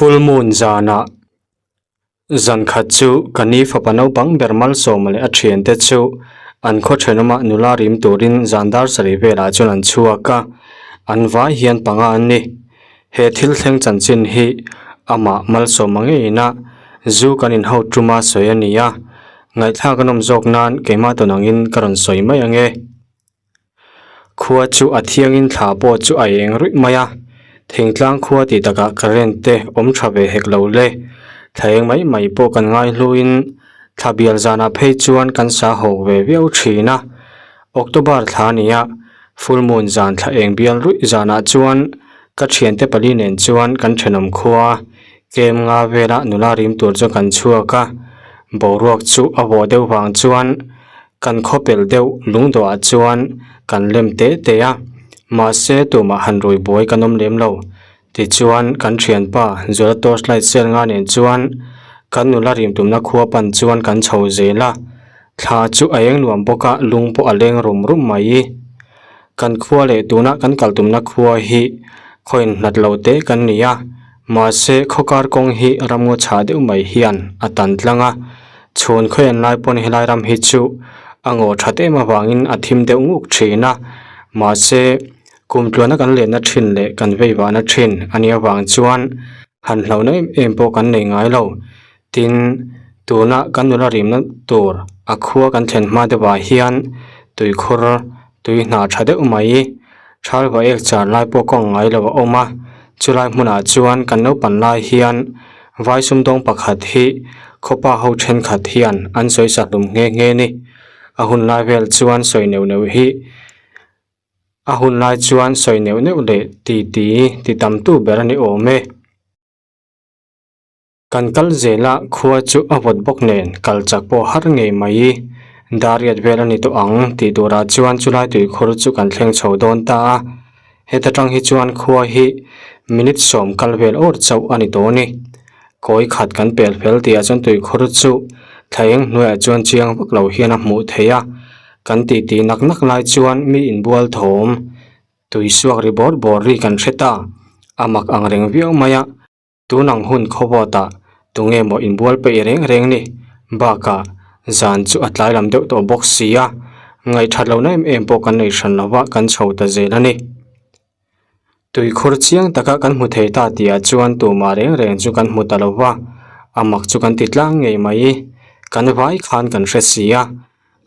Full moon zanah zan khat chu ka ni fapa naupang ber Malsawma leh a thiante chu an khaw thenawmah nula rim turin zan dar sarih velah chuan an chhuak a, an vai hian panga an ni. He thil thleng chanchin hi amah Malsawma ngeiin a zu kan inho tuma sawi a ni a, ngaihthlak a nawm zawk nan keimah tawn angin ka rawn sawi mai ang e. Khua chu a thiangin thla pawh chu a eng ruih mai a, thingtlang khua tih takah current te awm tha ve hek lo le. Thla eng mai mai pawh kan ngai hluin thla bial zanah phei chuan kan sa hawk ve viau thin a. October thla a ni a, full moon zan thla eng bial ruih zanah chuan ka thiante pali nen chuan kan thenawm khua kem nga vela nula rim tur chu kan chhuak a, boruak chu a vawh deuh vang chuan Kan khawpel deuh lungdawhah chuan kan lem teh teh a, mahse tumah han rui buai kan awm lem lo. Tichuan kan thianpa Zuala torch light sel nga nen chuan kan nula rim tumna khua pan chuan kan chho zel a, thla chu a eng nuam bawk a, lung pawh a leng rum rum mai. Kan khua leh tuna kan kal tumna khua hi khawiin hlat lo te kan ni a, mahse khawkar kawng hi ramngaw chhah deuh mai hian a tan tlang a, chhun khawian lai pawn helai ram hi chu a ngaw that em avangin a thim deuh nguk thin a, mahse kum tluana kan lenna thin leh kan vei vahna thin a nih avang chuan han hlauhna em em pawh kan nei ngai lo. Tin, tuna kan nula rimna tur a khua kan thlen hma deuhah hian tuikhur tui hna tha deuh mai thal va ek char lai pawh kawng ngai lo a awm a, chulai hmunah chuan kan naupan lai hian vai sumdawng pakhat hi khawpa ho thenkhat hian an sawi sa hlum nghe nghe a ni. A hun lai vel chuan sawi neuh neuh hi a hun lai chuan sawi neuh neuh leh ti ti ti tam tu ber a ni awm e. Kan kal zel a, khua chu a vawt bawk nen kal chak pawh har ngei mai. Dariat vel a ni tawh ang tih turah chuan chulai tuikhur chu kan thleng chho dawn ta a. Heta tang hi chuan khua hi minute sawm kal vel awr chauh a ni tawh a ni. Kawi khat kan pel fel tihah chuan tuikhur chu thla eng hnuaiah chuan chiang vak lo hian a hmuh theih a. Kan titi nak nak lai chuan mi inbual thawm tui suak ri bawr bawr ri kan hre ta. A mak ang reng viau mai a. Tun ang hun khawvawtah tunge maw inbual peih reng reng ni? Bakah, zan chu a tlai lam deuh tawh bawk si a, ngaihthat lohna em em pawh kan nei hran lova kan chho ta zel a ni. Tuikhur chiang taka kan hmu thei ta tihah chuan tumah reng reng chu kan hmu ta lo va, a mak chu kan ti tlang ngei mai. Kan vai khan kan hre si a,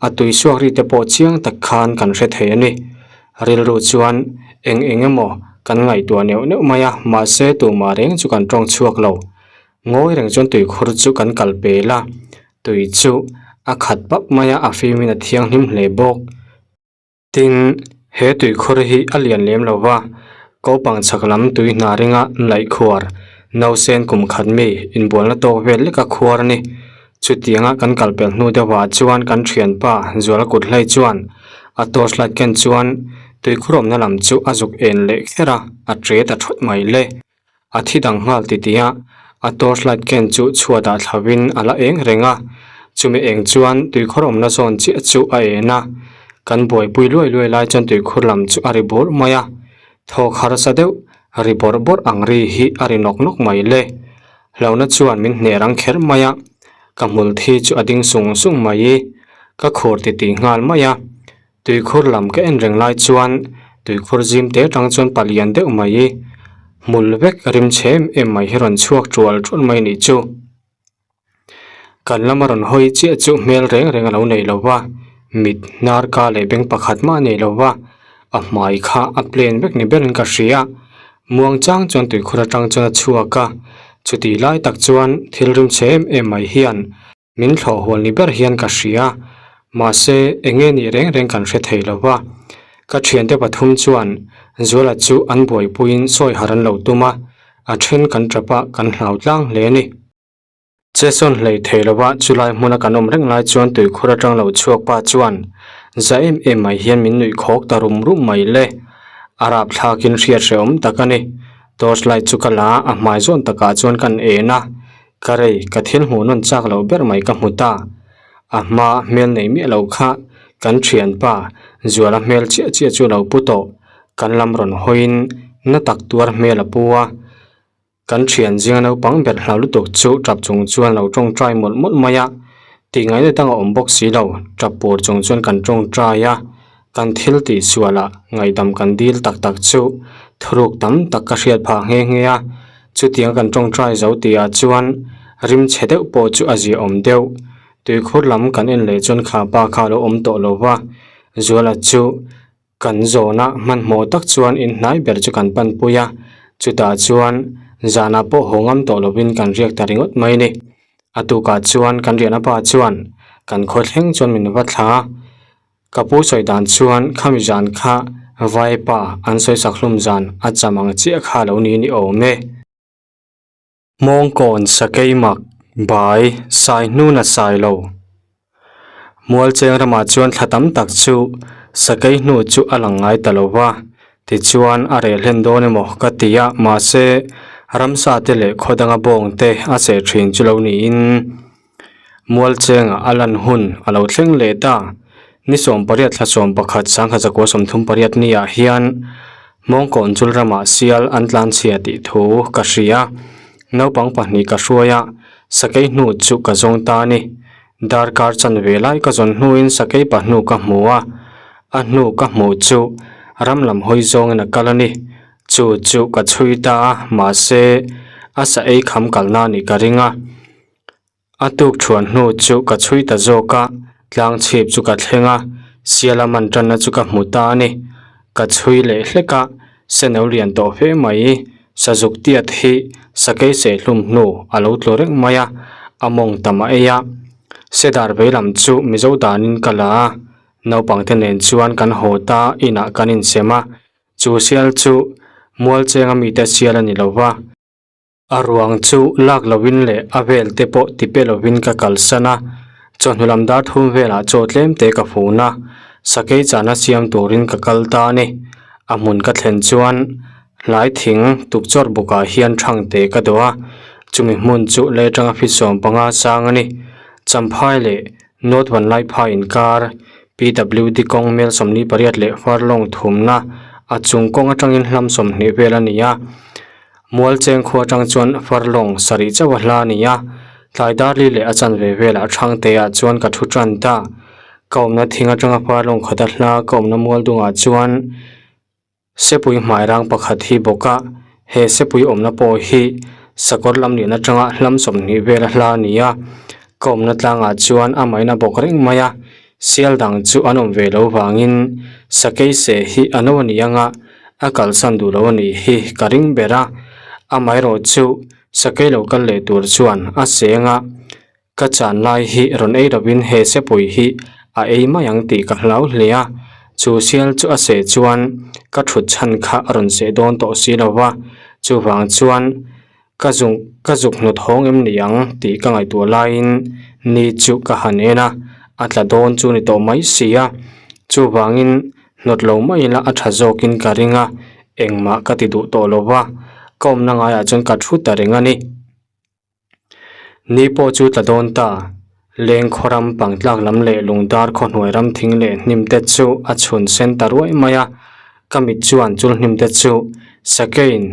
A tui suak ri te pawh chiang tak khan kan hre thei a ni. Rilru chuan eng eng emaw kan ngaihtuah neuh neuh mai a, mahse tumah reng chu kan tawng chhuak lo. Ngawi reng chuan tuikhur chu kan kal pel a, tui chu a khat pap mai a, a fimin a thianghlim hle bawk. Tin, he tuikhur hi a lian lem lo va, kopang chhak lam tui hna ringa laih khuar, nausen kum khat mi inbualna tawk vel leka khuar a ni. Chutianga kan kal pel hnu deuhah chuan kan thianpa Zuala kut hlei chuan a torch light ken chuan tuikhur awmna lam chu a zuk en leh kher a, a tre ta thawt mai le. A thi dang nghal titih a, a torch light ken chu chhuatah thlavin a la eng reng a, chumi eng chuan tuikhur awmna zawn chiah chu a en a, kan buaipui luai luai lai chuan tuikhur lam chu a ri bur mai a, thawk harsa deuh ri bawrh bawrh ang ri hi a ri nawk nawk mai le. Hlauhna chuan min hneh rang kher mai a, ka hmul thi chu a ding sung sung mai i, ka khur titih nghal mai a. Tuikhur lam ka en reng lai chuan tuikhur zim te atang chuan palian deuh mai i hmul vek rim chhe em em mai hi rawn chhuak tual tual mai nih chu. Kan lama rawn hawi chiah chu hmel reng reng a lo nei lo va, mit hnar ka leh beng pakhat mah a nei lo va, a hmai kha a plain vek ni berin ka hria. Muang chang chuan tuikhur atang chuan a chhuak a, chutih lai tak chuan thil rim chhe em em mai hian Min thlawh hual ni ber hian ka hria, mahse eng nge nih reng reng kan hre thei lo va. Ka thiante pathum chuan Zuala chu an buaipuiin sawi har an lo tum a, a then kan tap a, kan hlau tlang hle a ni. Chesawn hlei thei lo va chulai hmuna kan awm reng lai chuan tuikhur atang lo chhuak pa chuan za em em mai hian min nuih khawk ta rum rum mai le. A rapthlakin hriat hrehawm tak a ni. Torch light chu ka la a, a hmai zawn takah chuan kan en a, Ka rei, ka thil hmuh nawn chak loh ber mai ka hmu ta. A hma hmel nei miah lo kha kan thianpa Zuala hmel chiah chiah chu lo pu tawh. Kan lam rawn hawiin na tak tuar hmel a pu a. Kan thian zinga naupang ber hlau lutuk chu tap chung chuan lo tawngtai mawlh mawlh mai a, tih ngaihna dang a awm bawk si lo, tap pur chung chuan kan tawngtai a, kan thil tih sualah ngaihdam kan dil tak tak chu thuruk tam tak ka hriat phah nghe nghe a, chutiang kan tawngtai zo tihah chuan rim chhe deuh pawh chu a ziaawm deuh. Tuikhur lam kan en leh chuan kha pa kha a lo awm tawh lo va, Zuala chu Kan zawhna hmanhmawh tak chuan inhnai ber chu kan panpui a, chutah chuan zanah pawh haw ngam tawh lovin kan riak ta ringawt mai a ni. A tukah chuan kan riahna pa chuan kan khaw thleng chuan min va thla a, ka pu sawi dan chuan khami zan kha vaipa an sawi sak hlum zan a cham ang chiah kha a lo ni ni awm e. Hmawngkawn sakei mak bai sai hnuna sai lo. Mualcheng ramah chuan thla tam tak chu sakei hnu chu a lang ngai ta lo va, tichuan a reh hlen dawn emaw ka ti a, mahse ramsa te leh khaw danga bawng te a cheh thin chu lo niin Mualchengah a lan hun a lo thleng leh ta. Ni 18 thla 11 sangkhat 38 ni ah hian Hmawngkawn chul ramah sial an tlanchhia tih thu ka hria. Naupang pahnih ka hruai a, sakei hnu chu ka zawng ta a ni. Darkar chanve lai ka zawn hnuin sakei pahnu ka hmu a, a hnu ka hmuh chu ram lam hawi zawngin a kal a ni. Chu chu ka chhui ta a, mahse a sa ei kham kalna a nih ka ring a. A tuk thuan hnu chu ka chhui ta zawk a, tlang chhip chu ka thleng a, siala man tanna chu ka hmu ta a ni. Ka chhui leh hlek a, seno lian tawh fe mai, sazuk tiat hi sakei sehhlum hnu a lo tlu reng mai a, a mawng tam a ei a. Sedar veilam chu Mizo danin ka la a, naupangte nen chuan kan haw ta inah kan insem a, chu sial chu Mualchenga mite sial a ni lo va. A ruang chu lak lovin leh a vel te pawh ti pe lovin ka kalsan a, chawhnu lam dar thum velah chaw tlem te ka fun a, sakei chahna siam turin ka kal ta a ni. A hmun ka thlen chuan hlai thing tukchawr bukah hian thang te ka dawh a, chumi hmun chu lei atanga feet 15 sang a ni. Champhai leh North Vanlaiphai inkar PWD kawng mel 48 leh Farlawng thumna a chung kawng atangin hlam 20 vel a ni a. Mualcheng khua atang chuan Farlawng sarih chauh a hla a ni a, tlai darli leh a chanve velah Thangte ah chuan ka thu tan ta. Ka awmna thing atanga Farlawng khata hla ka awmna mual dungah chuan Sepui hmai rang pakhat hi bawk a, he Sepui awmna pawh hi sakawr lam lian atanga hlam 20 vel a hla a ni a. Ka awmna tlangah chuan a maina bawk reng mai a, sial dang chu an awm ve lo vangin sakei seh hi a no a ni anga, a kalsan duh lo a nih hi ka ring ber a, amaherawh chu sakei lo kal leh tur chuan a seng a, ka chan lai hi rawn ei lovin he sepui hi a ei mai ang tih ka hlau hle a, chu sial chu a seh chuan ka thut chhan kha a rawn seh dawn tawh si lo va, chuvang chuan ka zuk ka zuk hnawt hawng em ni ang tih ka ngaihtuah laiin ni chu ka han en a, a tla dawn chu ni tawh mai si a, chuvangin Hnawt lo mai ila a tha zawkin ka ring a, engmah ka ti duh tawh lo va, ka awmna ngaiah chuan ka thu ta reng a ni. Ni pawh chu tla dawn ta, leng khaw ram pangtlak lam leh lungdar khaw hnuai ram thing leh hnim te chu a chhun sen ta ruai mai a, ka mit chuan chul hnim te chu sakeiin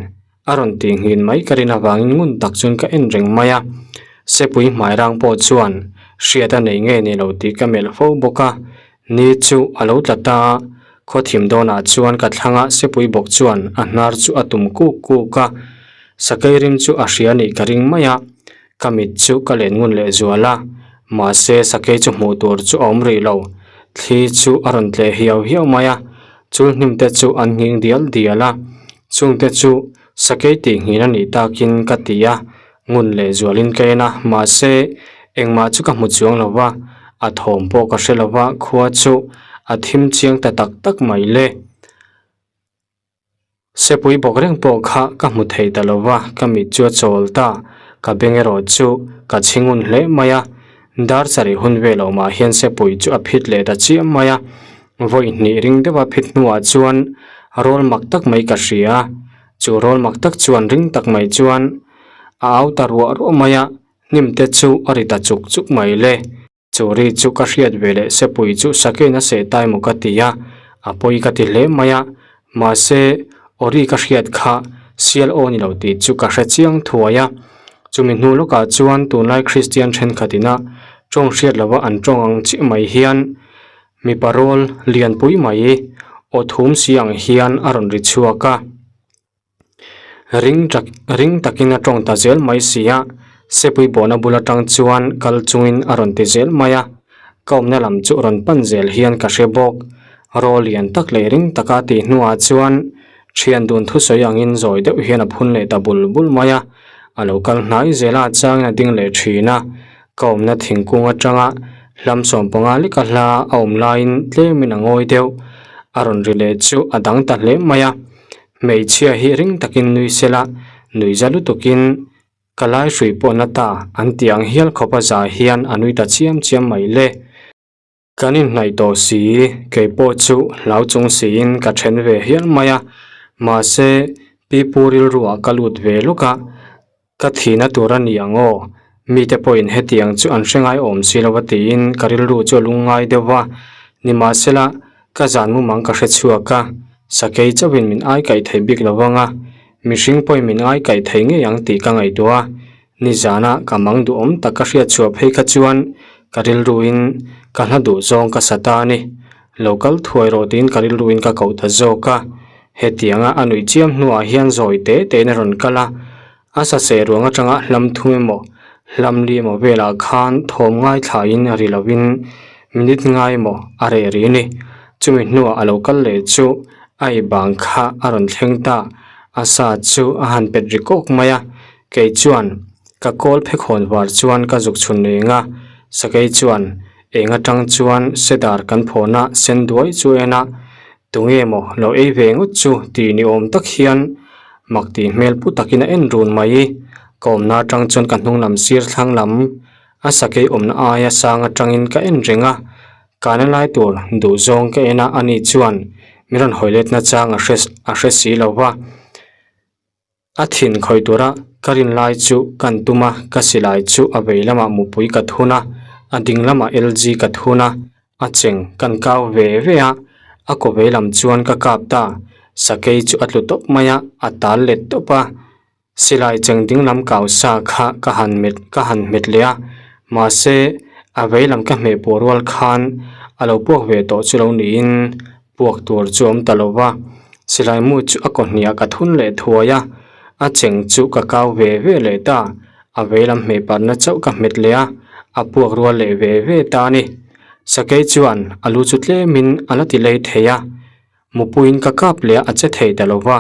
a rawn tih nghin mai ka rin avangin ngun tak chuan ka en reng mai a, sepui hmai rang pawh chuan hriat a nei nge ni lo tih ka melh fo bawk a, ni chu a lo tla ta a, khaw thim dawnah chuan ka thlangah sepui bawk chuan a hnar chu a tum kuk kuk a, sakei rim chu a hria nih ka ring mai a, ka mit chu ka len ngun leh zual a, mahse sakei chu hmuh tur chu a awm rih lo, thli chu a rawn tleh hiau hiau mai a, chul hnim te chu an nghing dial dial a. Chungte chu sakei tih nghin a nih takin ka ti a, ngun leh zualin ka en a, mahse engmah chu ka hmu chuang lo va, a thawm pawh ka hre lo va, khua chu a thim chiang ta tak tak mai le. Sepui bawk reng pawh kha ka hmu thei ta lo va, ka mit chu a chawl ta, ka beng erawh chu ka chhi ngun hle mai a, dar sarih hun vel awmah hian sepui chu a phit leh ta chiam mai a, Vawi hnih ring deuha phit hnuah chuan rawl mak tak mai ka hria a, chu rawl mak tak chuan ring tak mai chuan a au ta ruah ruah mai a, hnim te chu a ri ta chuk chuk mai le. Chu ri chu ka hriat ve leh sepui chu sakein a seh ta emaw ka ti a, a pawi ka ti hle mai a, mahse aw ri ka hriat kha. Sial aw ni lo tih chu ka hre chiang thuai a. Chumi hnu lawkah chuan tunlai Kristian thenkhat ina tawng hriat lova an tawng ang chiah mai hian mipa rawl lianpui mai aw thum si ang hian a rawn ri chhuak a. Ring tak ring takin a tawng ta zel mai si a, sepui bawhna bul atang chuan kal chungin a rawn ti zel mai a, ka awmna lam chu rawn pan zel hian ka hre bawk. Raw lian tak leh ring taka tih hnuah chuan thian dun thusawi angin zawi deuh hian a phun leh ta bul bul mai a, a lo kal hnai zel a changin a ding leh thin a, ka awmna thingkung atanga hlam sawmpanga leka hla a awm laiin tlemin a ngawi deuh a rawn ri leh chu a dang ta hle mai a. Hmeichhia hi ring takin nui sela, nui za lutukin ka lai hrui pawh na ta an ti ang hial khawp a za hian a nui ta chiam chiam mai le. Kan inhnaih tawh si, kei pawh chu hlau chung siin ka then ve hial mai a, mahse pipu rilruah ka lut ve lawk a, Ka thihna tur a ni ang aw, mite pawhin hetiang chu an hre ngai awm si lo a tiin ka rilru chu a lung ngai deuh va. Nimahsela, ka zan mumang ka hre chhuak a, sakei chauhin min ai kaih thei bik lo vang a, mihring pawhin min ai kaih thei ngei ang tih ka ngaihtuah a. Nizana ka mang duhawm tak ka hriat chhuah phei kha chuan ka rilruin ka hla duh zawng ka sa ta a ni. Lo kal thuai rawh tiin ka rilruin ka koh ta zawk a. Hetianga a nuih chiam hnuah hian zawi te tein a rawn kal a, a saseh ruang atanga hlam thum emaw hlam li emaw velah khan thawm ngaithlain a ri lovin minute ngai emaw a reh rih a ni. Chumi hnuah a lo kal leh chu a ei bang kha a rawn thleng ta, a sa chu a han pet ri kawk mai a, kei chuan ka kawl phekhawn var chuan ka zuk chhun eng a, sakei chuan eng atang chuan sedar kan phawna sen duai chu a en a, Tunge maw lo ei ve ngawt chu tih ni awm tak hian mak tih hmel pu takin a en run mai. Ka awmna atang chuan ka hnung lam sir thlang lam a sakei awmna aia sang atangin ka en reng a, kana lai tur duh zawng ka en a ani chuan min rawn hawi letna chang a hre a hre si lo va. A thin khawi tura ka rin lai chu kan tum a, ka silai chu a vei lamah mupui ka thun a, a ding lamah LG ka thun a, a cheng kan kau ve ve a, a kaw vei lam chuan ka kap ta, sakei chu a tlu tawp mai a, a tal let tawp a, silai cheng ding lam kau sa kha ka han met ka han hmet leh a, mahse a vei lam ka hmeh pawh rual khan a lo puak ve tawh chu lo niin Puak tur chu awm ta lo va, silai mu chu a kaw hniah ka thun leh thuai a, a cheng chu ka kau ve ve leh ta, a veilam hmeh parna chauh ka hmet leh a, a puak rual leh ve ve ta a ni. Sakei chuan a lu chu tlemin a la ti lei thei a, mupuiin ka kap leh a, a che thei ta lo va,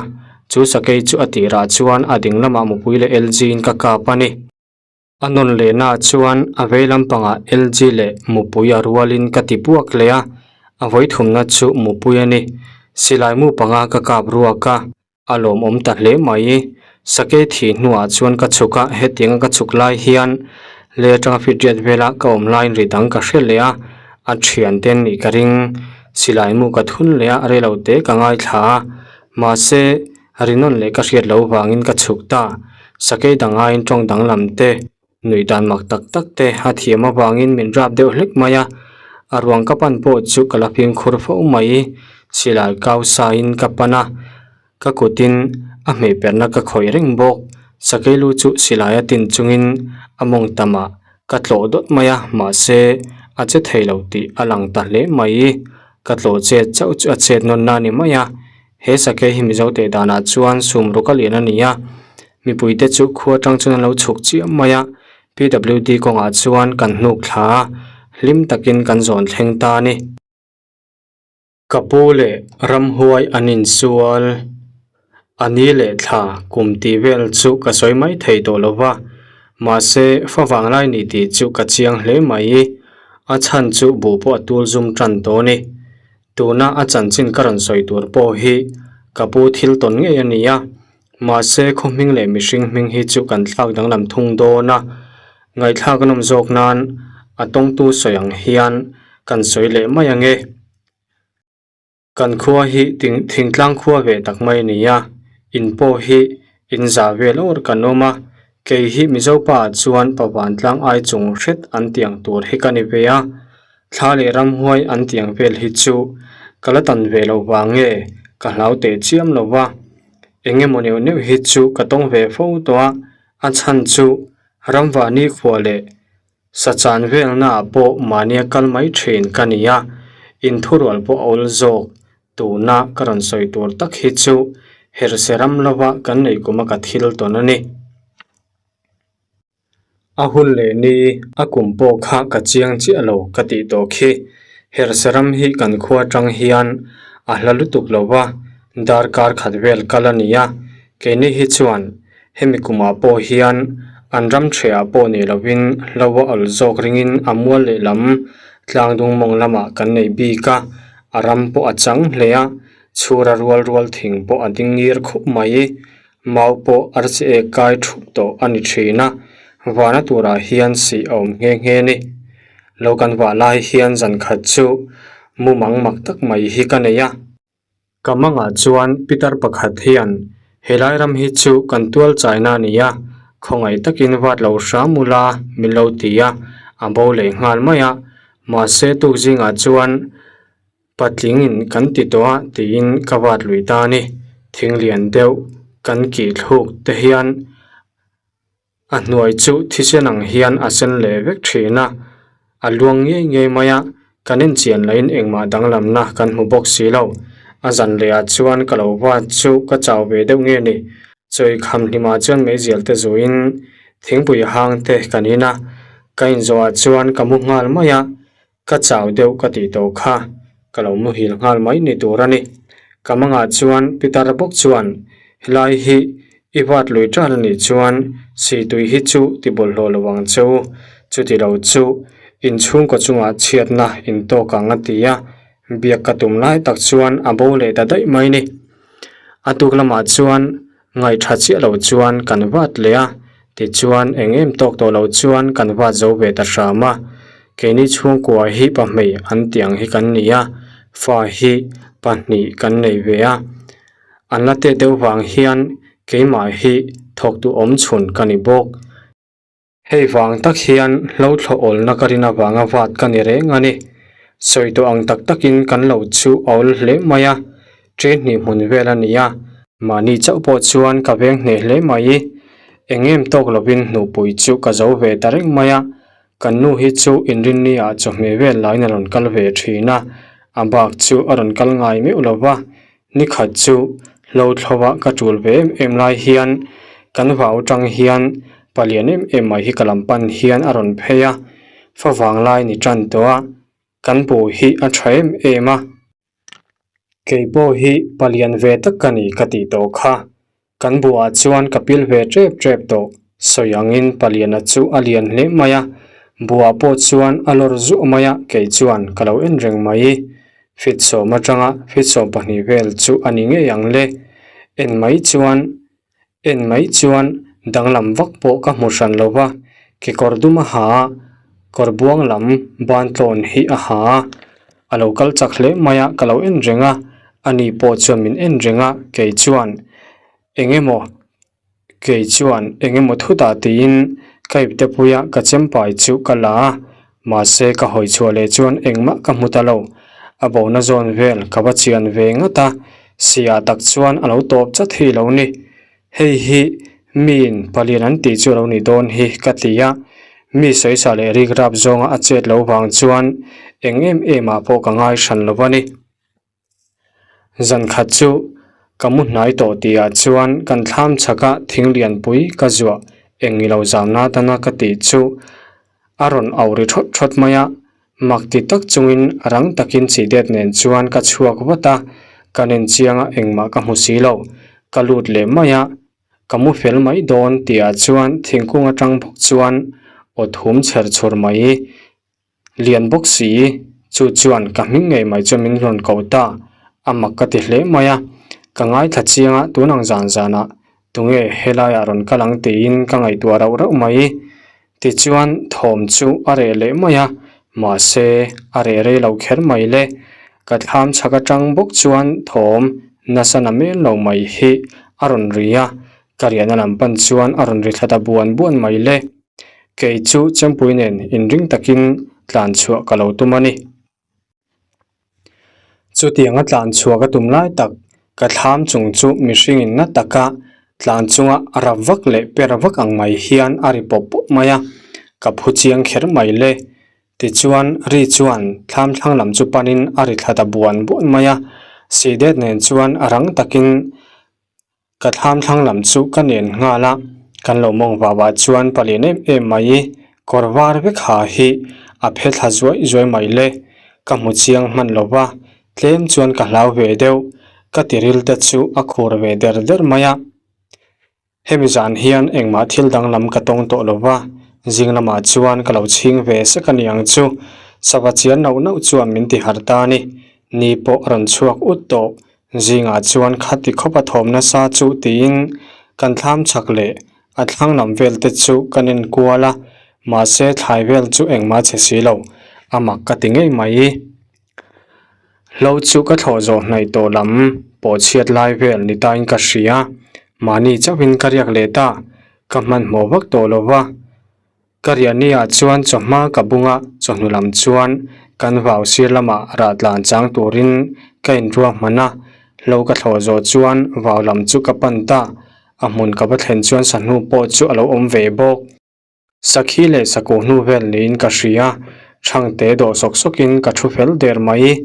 chu sakei chu a tirah chuan a ding lamah mupui leh LG in ka kap a ni. A nawn lehnaah chuan a vei lampangah LG leh mupui a rualin ka ti puak leh a, a vawithumna chu mupui a ni. Silai mu panga ka kap ruak a, a lawmawm ta hle mai. Sakei thih hnuah chuan ka chhuk a, hetianga ka chhuk lai hian lei atanga fitriat vela ka awm laiin ri dang ka hre leh a, a thiante an nih ka ring. Silai mu ka thun leh a, reilo te ka ngaithla a, mahse, Rinawn leh ka hriat loh vangin ka chhuk ta. Sakei dang aiin tawng danglam te, nuih dan mak tak tak te a thiam avangin min rap deuh hlek mai a. A ruang ka pan pawh chu ka la fimkhur fo mai. Silai kau sain ka pan a, ka kutin a hmeh perhna ka khawih reng bawk. Sakei lu chu silai a tin chungin a mawng tamah ka tlawh dawt mai a, mahse a che thei lo tih a lang ta hle mai. Ka tlawh chet chauh chu a chet nawn na a ni mai a. He sakei hi Mizo teh danah chuan sum ruk a lian a ni a, mipuite chu khua atang chuan an lo chhuk chiam mai a, PWD kawngah chuan kan hnuk thla a, hlim takin kan zawn thleng ta a ni. Ka pu leh ramhuai an insual a ni leh thla kum tih vel chu ka sawi mai thei tawh lo va, mahse favang lai ni tih chu ka chiang hle mai, a chhan chu buh pawh a tul zum tan tawh a ni. Tuna a chanchin ka rawn sawi tur pawh hi ka pu thil tawn ngei a ni a, mahse khaw hming leh mihring hming hi chu kan thlak danglam thung dawn a, ngaihthlak a nawm zawk nan a tawngtu sawi ang hian kan sawi leh mai ang e. Kan khua hi thingtlang khua ve tak mai a ni a, in pawh hi in zah vel awr kan awm a, kei hi Mizo pa ah chuan Pavantlang ai chung hret an tiang tur hi ka ni ve a, Thla leh ramhuai an tiang vel hi chu ka la tan ve loh vang nge ka hlau teh chiam lo va. Eng emaw neuh neuh hi chu ka tawng ve fo tawh a, a chhan chu ramvahni khua leh sachan velnaah pawh mahnia kal mai thin ka ni a, inthurual pawh a awl zawk. Tuna ka rawn sawi tur tak hi chu herhse ram lova kan neih kuma ka thil tawn a ni. A hun leh ni a kum pawh kha ka chiang chiah lo ka tih tawh khi. Herhse ram hi kan khua atang hian a hla lutuk lo va, darkar khat vel kal a ni a. Keini hi chuan hemi kumah pawh hian an ram ṭhehah pawh ni lovin hlo a awl zawk ringin a mual lehlam tlangdung mawng lamah kan nei bik a, a ram pawh a chang hle a, chhura rual rual thing pawh a ding ngir khup mai. Mau pawh arsi ek kai thup tawh a ni thin a, vana turah hian sih a awm nghe nghe a ni. Lo kan vah lai hian zan khat chu mumang mak tak mai hi ka nei a. Ka mangah chuan pitar pakhat hian helai ram hi chu kan tual chaina a ni a, khawngaih takin vat lo hram ula min lo ti a, a bo leh nghal mai a. Mahse tuk zingah chuan Patlingin kan ti tawh a tiin ka vat lui ta a ni. Thing lian deuh kan kih thluk te hian a hnuai chu thisen ang hian a sen leh vek thin a, a luang ngei ngei mai a, kan enchian lahin engmah danglamna kan hmu bawk si lo. A zan leh ah chuan ka lo vat chu ka chau ve deuh nge ni. Chawi kham hlimah chuan meizial te zuiin thingpui hang te kan in a, ka inzawh ah chuan ka mu nghal mai a. Ka chau deuh ka tih tawh kha, ka lo muhil nghal mai ni tur a ni. Ka mangah chuan Pitar bawk chuan, Helai hi i vat lui ṭan a nih chuan Sihtui hi chu ti bawlhhlawh lo ang che u, chuti lo chu inchhungkaw chungah chhiatna in tawk ang a ti a, biak ka tum lai tak chuan a bo leh ta daih mai ni. A tuk lamah chuan Ngaihṭha chiah lo chuan kan vat leh a, tichuan eng em tawk tawh lo chuan kan vat zo ve ta hram a. Keini chhungkua hi pahmei an tih ang hi kan ni a, fa hi pahnih kan nei ve a. An la tet deuh vang hian keimah hi thawktu awmchhun ka ni bawk. Hei vang tak hian hlo thlawh awlna ka rin avanga vat ka ni reng a ni. Sawi tawh ang tak takin kan lo chu a awl hle mai a, train hnih hmun vel a ni a, mahni chauh pawh chuan ka veng hneh hle mai. Eng em tawk lovin hnuhpui chu ka zo ve ta reng mai a, kan nu hi chu inrinni ah chawhmeh vel laiin a rawn kal ve thin a, a bak chu a rawn kal ngai meuh lo va, Ni khat chu hlo thlova ka tul ve em em lai hian kan vau tang hian palian em em mai hi ka lam pan hian a rawn phei a, favang lai ni tan tawh a, kan buh hi a tha em em a. Kei pawh hi palian ve tak ka ni ka tih tawh kha, Kan buhah chuan ka pil ve tep tep tawh. Sawi angin Paliana chu a lian hle mai a, buhah pawh chuan a lawr zuah mai a, kei chuan ka lo en reng mai. Fit sawm atanga fit 12 vel chu a ni ngei ang le. En mai chuan en mai chuan danglam vak pawh ka hmu hran lo va, kekawr dum a ha a, kawr buang lam ban tlawn hi a ha a, a lo kal chak hle mai a, ka lo en reng a, ani pawh chuan min en reng a, kei chuan eng emaw kei chuan eng emaw thutah tiin ka ipte puia ka chempai chu ka la a, mahse ka hawi chhuah leh chuan engmah ka hmu ta lo, a bona zawn vel ka va chian ve ngat a, siah tak chuan a lo tawp chat hi lo ni. Hei hi miin palian an tih chu a lo ni dawn hi ka ti a, mi sawisa leh rik rap zawnga a chet lo vang chuan eng em em ah pawh ka ngai hran lo a ni. Zan khat chu ka mu hnai tawh tihah chuan kan thlam chhaka thing lianpui ka zuah eng i lo zamna atana ka tih chu a rawn au ri thawt thawt mai a, mak ti tak chungin rang takin chihdet nen chuan ka chhuak vat a, ka nen chiang a engmah ka hmu si lo, ka lut leh mai a, ka mu fel mai dawn tihah chuan thingkung atang bawk chuan aw thum chher chhur mai lian bawk si, chu chuan ka hming ngei mai chuan min rawn ko ta, a mak ka ti hle mai a, ka ngaithla chiang a tun ang zan zanah tunge helaiah rawn kal ang tiin ka ngaihtuah rauh rauh mai. Tichuan thawm chu a reh leh mai a, mahse a reh rei lo kher mai le. Ka thlam chhak atang bawk chuan thawm nasa na mel lo mai hi a rawn ri a, ka riahna lam pan chuan a rawn ri thla ta buan buan mai le. Kei chu Chempui nen inring takin tlan chhuah ka lo tum a ni. Chutianga tlan chhuah ka tum lai tak. Ka thlam chung chu mihringin na taka tlan chunga rap vak leh per vak ang mai hian a ri pawp pawp mai a, ka phu chiang kher mai le. Tichuan, ri chuan thlam thlang lam chu panin a ri thla ta buan buan mai a, Sidet nen chuan a rang takin Ka thlam thlang lam chu ka nen nghal a, kan lo mawng vah vah chuan palian em em mai kawr var vek ha hi a phe thla zuai zuai mai le, ka hmu chiang hman lo va, tlem chuan ka hlau ve deuh, ka tiril te chu a khur ve der der mai a. Hemi zan hian engmah thil danglam ka tawng tawh lo va, zing lamah chuan ka lo chhing ve sek a niang chu, sava chian nauh nauh chuan min ti harh ta a ni, ni pawh a rawn chhuak ut tawh, Zingah chuan khati khawp a thawm nasa chu tiin kan thlam chak leh a thlang lam vel te chu kan en kual a, mahse thlai vel chu engmah chhe si lo, a mak ka ti ngei mai. Hlo chu ka thlawh zawh hnaih tawh lam pawh chhiat lai vel ni tain ka hria, mahni chauhin ka riak leh ta, ka hmanhmawh vak tawh lo va. Ka riahni ah chuan chawhma ka bung a, chawhnu lam chuan kan vau sir lamah rah tlan chang turin ka inruah hman a, hlo ka thlawh zawh chuan vau lam chu ka pan ta, a hmun ka va thlen chuan sahnu pawh chu a lo awm ve bawk. Sakhi leh sakuh hnu vel niin ka hria, thangte dawh sawk sawkin ka thu fel der mai.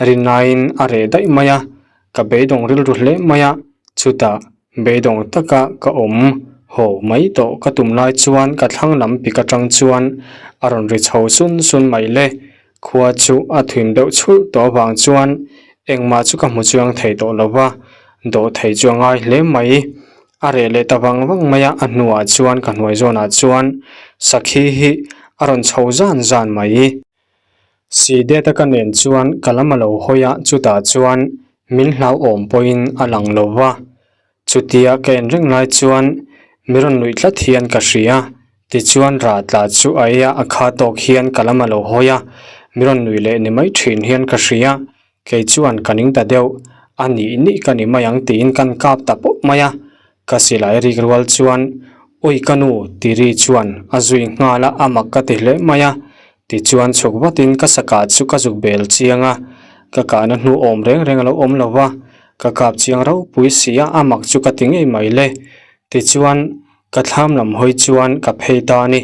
Rinaiin a reh daih mai a, ka beidawng rilru hle mai a, chutah Beidawng taka ka awm haw mai tawh ka tum lai chuan ka thlang lam pik atang chuan a rawn ri chho sun sun mai le. Khua chu a thuim deuh chhulh tawh avang chuan engmah chu ka hmu chuang thei tawh lo va, dawh thei chu a ngai hle mai. A reh leh ta vang vang mai a, a hnuah chuan ka hnuai zawnah chuan sakhi hi a rawn chho zan zan mai. Sideta ka nen chuan ka lam a lo hawi a, chutah chuan min hlauhawm pawhin a lang lo va. Chutia ka en reng lai chuan mi rawn nuih tlat hian ka hria, tichuan rah tla chu a ei a, a kha tawk hian ka lam a lo hawi a, mi rawn nuih leh ni mai thin hian ka hria, kei chuan ka ning ta deuh, a nih nih ka ni mai ang tiin kan kap ta pawp mai a, Ka silai rik rual chuan, Ui ka nu, ti ri chuan a zui nghal a, a mak ka ti hle mai a. Tichuan chhuk vatin ka sakah chu ka zuk bel chiang a, ka kahna hnu awm reng reng a lo awm lo va, ka kap chiang ropui si a, a mak chu ka ti ngei mai le. Tichuan ka thlam lam hawi chuan ka phei ta a ni.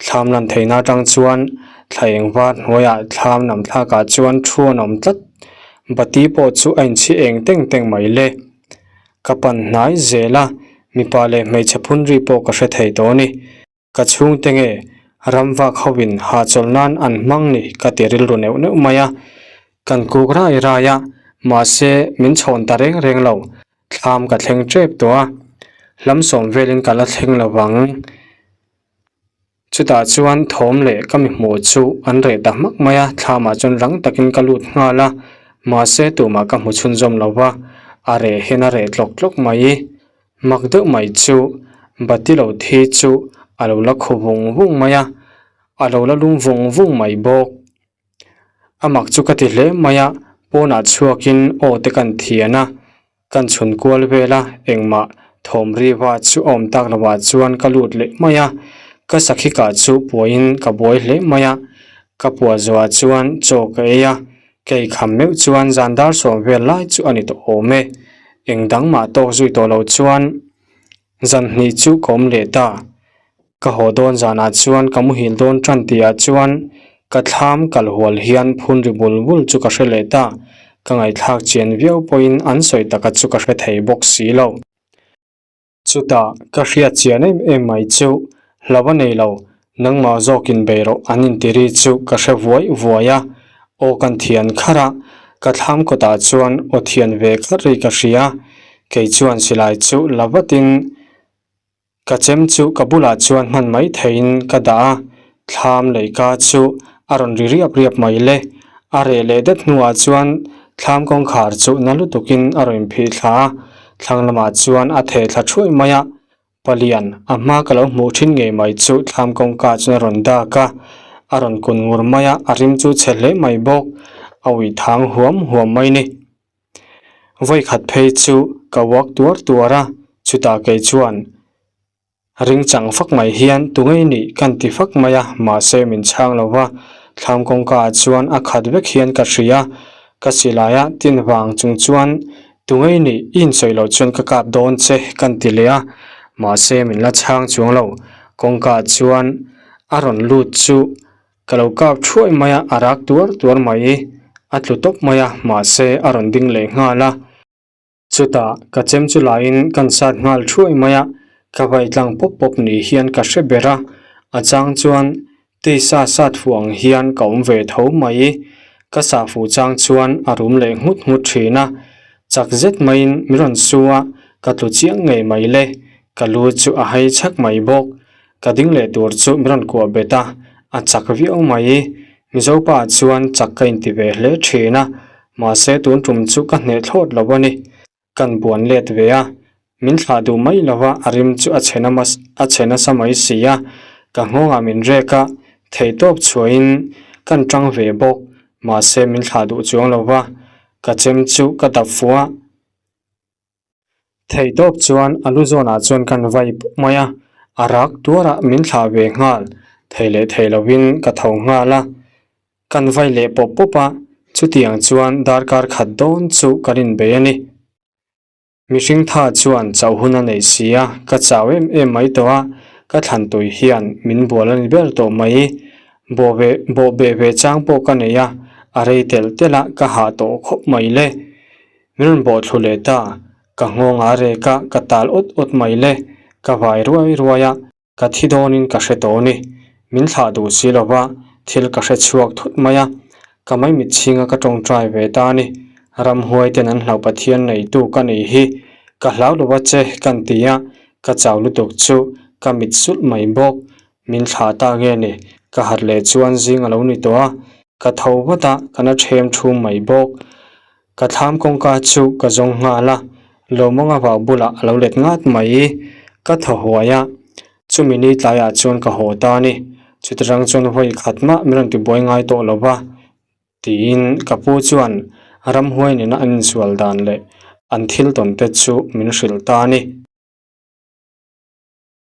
Thlam lan theihna atang chuan thla eng var hnuaiah thlam lam thlakah chuan thu an awm tlat. Bati pawh chu a inchhi eng teng teng mai le. Ka pan hnai zel a, mipa leh hmeichhe phun ri pawh ka hre thei tawh a ni. Ka chhungte nge ramvak hoin hahchawlh nan an hmang ni ka ti rilru neuh neuh mai a. Kan kuk rai rai a, mahse min chhawn ta reng reng lo, thlam ka thleng tep tawh a, hlamsawm velin ka la thleng lo vang. Chutah chuan thawm leh ka mi hmuh chu an reh ta hmak mai a, thlamah chuan rang takin ka lut nghal a, mahse tumah ka hmu chhunzawm lo va, a reh hian a reh tlawk tlawk mai. Mak deuh mai chu bati lo thi chu a lo la khu vung vung mai a, a lo la lum vung vung mai bawk. A mak chu ka ti hle mai a, pawnah chhuakin aw te kan thian a, Kan chhun kual vel a, engmah thawm riva chu a awm tak lovah chuan ka lut leh mai a, ka sakhi kah chu puahin ka buai hle mai a, ka puah zawhah chuan chaw ka ei a, ka eikham meuh chuan zan dar sawm vel lai chu a ni tawh awm e, eng dang mah tawk zui tawh lo chuan zan hnih chu ka awm leh ta. Ka haw dawn zanah chuan ka muhil dawn tan tihah chuan ka thlam kal hual hian phun ri bul bul chu ka hre leh ta, ka ngaihthlak chian viau pawhin an sawi taka chu ka hre thei bawk si lo. Chutah ka hriat chian em em mai chu hlauh a nei lo, nangmah zawkin bei rawh an inti ri chu ka hre vuai vuai a, aw kan thian kharh a, ka thlam kawtah chuan aw thian ve kharh ri ka hria, kei chuan silai chu la vatin Ka chem chu ka bulah chuan hman mai theihin ka dah a, thlam leika chu a rawn ri riap riap mai le. A reh leh det hnuah chuan thlam kawngkhar chu na lutukin a rawn inphih thla a, thlang lamah chuan a theh thla thuai mai a. Palian, a hma ka lo hmuh thin ngei mai chu thlam kawngka chuan a rawn dak a, a rawn kun ngur mai a, a rim chu chhe hle mai bawk, a uih thang huam huam mai ni. Vawikhat phei chu ka uak tuar tuar a, chutah kei chuan ring chang fak mai hian tungei nih kan ti fak mai a, mahse min chhang lo va, thlam kawngka ah chuan a khat vek hian ka hria, ka silai a tin vang chung chuan. Tungei nih i insawi loh chuan ka kap dawn che kan ti leh a, mahse min la chhang chuang lo. Kawngka ah chuan a rawn lut chu ka lo kap thuai mai a, a rak tuar tuar mai. A tlu tawp mai a, mahse a rawn ding leh nghal a. Chutah ka chem chu laiin kan sat nghal thuai mai a, ka vai tlang pawp pawp ni hian ka hre ber a, a chang chuan tisa sat fuh ang hian ka awm ve tho mai. Ka sah fuh chang chuan a rum leh nghut nghut thin a, chak zet maiin min rawn su a, ka tlu chiang ngei mai le, ka lu chu a hai chhak mai bawk. Ka ding leh tur chu min rawn kuah bet a, a chak viau mai. Mizopa chuan chak ka inti ve hle thin a, mahse tun tum chu ka hneh thlawt lo a ni. Kan buan let ve a, min thlah duh mai lo va, a rim chu a chhe na a chhe nasa mai si a, ka nghawngah min rek a, theihtawp chhuahin kan tang ve bawk, mahse min thlah duh chuang lo va, ka chem chu ka dap fuh a. Theihtawp chuan a lu zawnah chuan kan vai pawp mai a, a rak tuarah min thlah ve nghal, thei leh thei lovin ka tho nghal a. Kan vai leh pawp pawp a, chutiang chuan darkar khat dawn chu kan inbei a ni. Mihring tha chuan chauh hun a nei si a, ka chau em em mai tawh a, ka thlan tui hian min bual a ni ber tawh mai. Bawh ve bawh beh ve chang pawh ka nei a, a rei telh telh a, ka hah tawh khawp mai le. Min rawn bawh thlu leh ta, ka nghawng a rek a, ka tal awt awt mai le, ka vai ruai ruai a, ka thi dawnin ka hre tawh ni. Min thlah duh si lo va, thil ka hre chhuak thut mai a, ka maimit chhinga ka tawngtai ve ta a ni. Ramhuai ten an hlauh Pathian neitu ka nih hi, ka hlau lo va che kan ti a, ka chau lutuk chu ka mit sulh mai bawk. Min thlah ta nge ni, ka harh leh chuan zing a lo ni tawh a, ka tho vat a, ka na ṭhem ṭhum mai bawk. Ka thlam kawngka chu ka zawng nghal a, Lawmawnga vau bulah a lo let ngat mai. Ka thaw huai a, chumi ni tlaiah chuan ka haw ta a ni. Chuti rang chuan vawi khat mah min rawn tibuai ngai tawh lo va, tiin ka pu chuan ramhuai nena an insual dan leh an thil tawn te chu min hrilh ta a ni.